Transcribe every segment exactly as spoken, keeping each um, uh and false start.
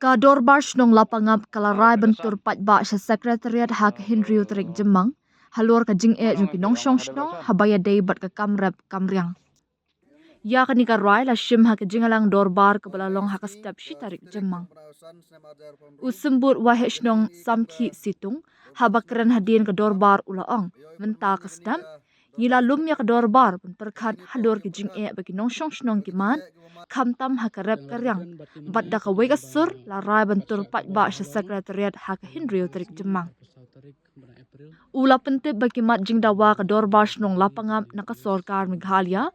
Ka Dorbar Shnong Lapangap ka la rai ban tur paidbah sha Secretariat ha ka hynriew tarik Jymmang halor ka jingeh jong ki nongshong shnong haba ïadei bad ka kam rep kam riang. Ïa kane ka rai la shim ha ka jingïalang dorbar kaba la long ha ka step shi tarik Jymmang. U Symbud Waheh Shnong Samkhih Situng haba kren hadien ka dorbar u la ong, mynta ka step ngi la lum ïa ka dorbar ban pyrkhat halor ki jingeh ba ki nongshong shnong ki mad, khamtam ha ka rep ka riang, bad da kawei ka sur la rai ban tur paidbah sha Secretariat ha ka hynriew tarik Jymmang. U la pyntip ba ki mat jingdawa ka Dorbar Shnong Lapangap na ka Sorkar Meghalaya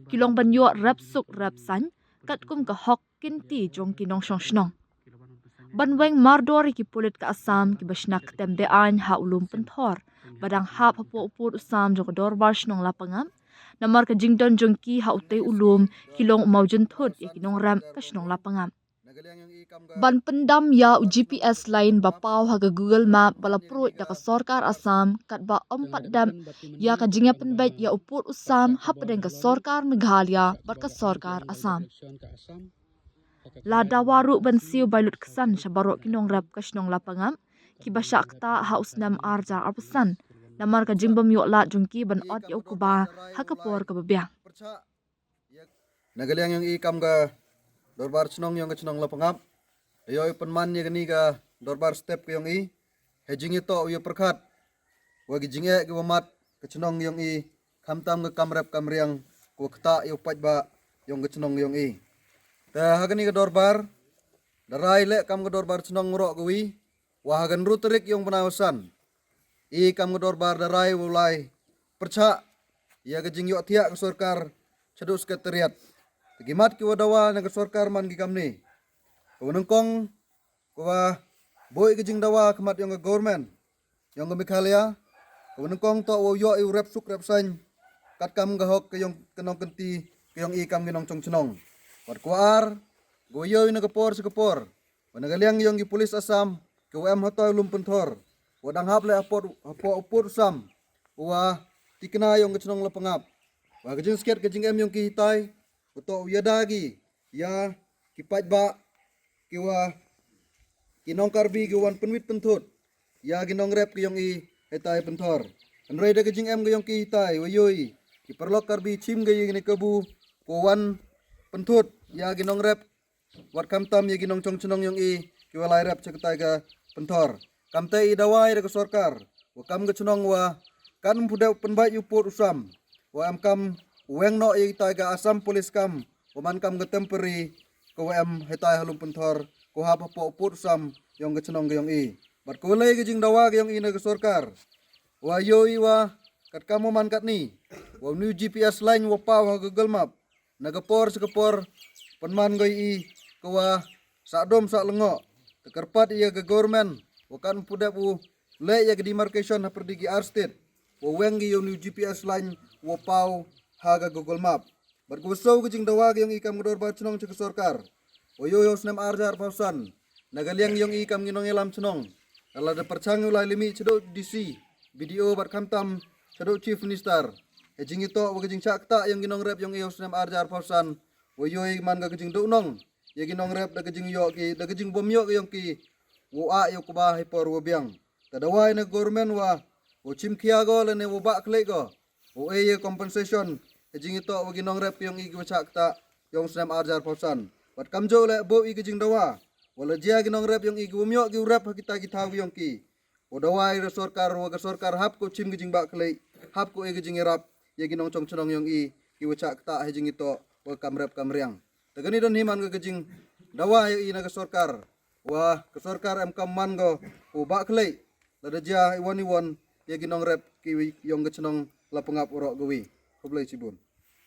ki long ban ïoh rep suk rep saiñ katkum ka hok kynti jong ki nongshong shnong. Ban weng mardor ïa ki pulit ka Assam kiba shna ktem be-aiñ ha u lum Pynthor ba dang hap hapoh u pud u sam jong ka Dorbar Shnong Lapangap, namar ka jingdon jong ki ha utei u lum ki long u mawjynthut ïa ki nongrep ka shnong Lapangap. Ban pyndam ïa u G P S line ba paw ha ka Google Map ba la pruid da ka Sorkar Assam katba ym pat dep ïa ka jingïapynbeit ïa u pud u sam hapdeng ka Sorkar Meghalaya bad ka Sorkar Assam. La dawa ruh ban siew bai lut ksan sha baroh ki nongrep ka shnong Lapangap kiba shah ktah ha u snem arhajar arphew san namar ka jingbym ïoh lad jong ki ban ot ïa u kba ha ka por kaba biang. Na ka liang ïong i kam ka Dorbar Shnong ïong ka shnong Lapangap, ïa u pynman ïa kani ka dorbar step ka ïong i, ha jingïatoh u ïa pyrkhat wa ki jingeh kiwa mat ka shnong ïong i, khamtam ka kam rep kam riang kawa ktah ïa u paidbah ïong ka shnong ïong i. Te ha kani ka dorbar da rai leh kam ka Dorbar Shnong waroh kawi, wa ha ka hynriew tarik ïong bnai wa san, i kam ka dorbar da rai wa u lai pyrshah ïa ka jingïohthiah ka sorkar shaduh Secretariat. Te ki mat kiwa dawa na ka sorkar man ki kamni: kawa nyngkong, kawa buh ka jingdawa ha khmat ïong ka Government ïong ka Meghalaya. Kawa nyngkong toh wa u ïoh ïa u rep suk rep saiñ katkam ka hok ka ïong ka nongkynti ka ïong i kam ki nongshong shnong. Bad kawa ar, kawa ïoh na ka por sha ka por, wa na ka liang ïong ki Police Assam kiwa em hatoi u lum Pynthor, wa dang hap leh hapoh hapoh u pud u sam, wa tikna ïong ka shnong Lapangap. Wa ka jingskhem ka jingem ïong ki hitai, wa toh u ïada ki ïa ki paidbah, kiwa ki nong Karbi kiwa wan pynwit pynthut ïa ki nongrep ka ïong i hitai Pynthor. Hynrei da ka jingem ka ïong ki hitai wa ïoh i ki paralok Karbi chim ka ïa kine kabu kawa wan pynthut ïa ki nongrep wat khamtam ïa ki nongshong shnong ïong i kiwa lai rep sha katai ka Pynthor. Kamte i dawa i da ka sorkar wa kam ka shnong wa kan ym pu dep pynbait ïa u pud u sam, wa em kam u weng noh ïa kitai ka Assam Police camp wa man kam ka temporary kawa em hitai ha lum Pynthor, kawa hap hapoh u pud u sam ïong ka shnong ka ïong i. Bad kawa lei ka jingdawa ka ïong i na ka sorkar wa ïoh i wa katkam wa man katni, wa u new G P S line wa paw ha Google Map na ka por sha ka por, pynman ko i kawa sah dum sah lyngngoh. Te kyrpad ïa ka Government wa kan pu dep u leh ïa ka demarcation hapyrdi ki ar state, wa weng ki ïa u new G P S line wa paw ha ka Google Map. Bad kawa soo ka jingdawa ka ïong i kam ka Dorbar Shnong sha ka sorkar, wa ïoh ïa u snem arhajar arphew san, na ka liang ïong i kam ki nongïalam shnong, lada pyrshang ïa u lai limit shaduh D C, B D O bad khamtam shaduh Chief Minister, ha jingïatoh wa ka jingshah ktah ïong ki nongrep ïong i ha u snem arhajar arphew san, wa ïoh i man ka ka jingduh nong ïa ki nongrep da ka jingïoh ki, da ka jingbym ïoh ki ïong ki, wa ah ïa u kba ha i por wa biang. Te dawa i na ka Government wa u chim khia ko lane wa bah khlieh ko, u e ïa compensation ha jingïatoh wa ki nongrep ki ïong i kiwa shah ktah ïong snem arhajar arphew san. Bad kamjooh leh buh i ka jingdawa wa la jia ki nongrep ïong i kiwym ïoh ki u rep ha kita ki thaw ki ïong ki, u dawa i da sorkar wa ka sorkar hap ko chim ka jingbah khlieh, hap ko e ka jingïarap ïa ki nongshong shnong ïong i kiwa shah ktah ha jingïatoh wa ka kam rep kam riang. Te kani don hi man ka ka jingdawa ïa i na ka sorkar, wa ka sorkar em kam man ko u bah khlieh lada jia i wan i wan ïa ki nongrep ki ïong ka shnong Lapangap waroh kawi. Khublei chibun.